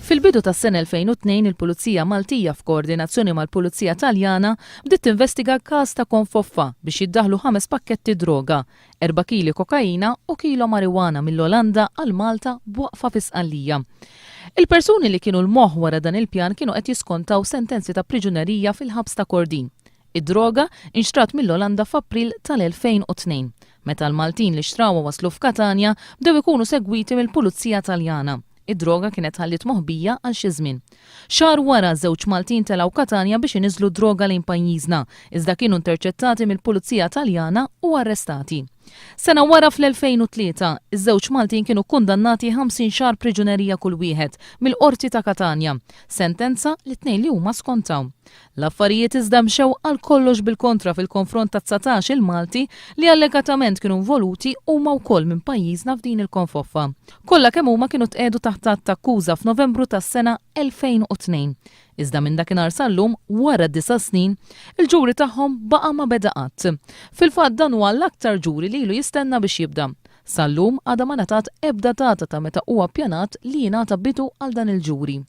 Fil-bidu tas-sena 2002 il-Pulizija Maltija f'koordinazzjoni mal-Pulizija Taljana bdiet tinvestiga każ ta' konfoffa biex jiddaħħlu ħames pakketti droga, erba' kili kokaina u kilo marijuana mill-Olanda għal Malta b'waqfa fi Sqallija. Il-persuni li kienu l-moħħ wara dan il-pjan kienu qed jiskontaw sentenzi ta' priġunerija fil-ħabs ta' Kordin. Id-droga nxtrat mill-Olanda f'April tal-2002, meta l-Maltin li xtrawha waslu f'Katanja bdew ikunu segwiti mill-Pulizija Taljana. Id-droga kienet tħalliet moħbija għal xi żmien. Xahar wara, żewġ Maltin telgħu Katanja biex iniżżlu d-droga lejn pajjiżna, iżda kienu interċettati mill-Pulizija Taljana u arrestati. Sena wara fl-2003, iż-żewġ Maltin kienu kkundannati 50 xahar priġunerija kull wieħed mill-Qorti ta' Katanja, sentenza li t-tnejn li huma skontaw. L-affarijiet iżda mxew għal kollox bil-kontra fil-konfront ta' 19-il Malti li allegatament kienu involuti huma wkoll minn pajjiżna f'din il-konfoffa. Kollha kemm huma kienu tqiegħdu taħt att ta' akkuża f'Novembru tas-sena 2002. Iżda minn dakinhar sal-lum, wara disa' snin, il-ġuri tagħhom baqa' ma beda qatt. Fil-fatt dan huwa l-aktar ġuri li ilu jistenna biex jibda. Sal-lum għadha ma ngħatat ebda data ta' meta huwa ppjanat li jingħata bidu għal dan il-ġuri.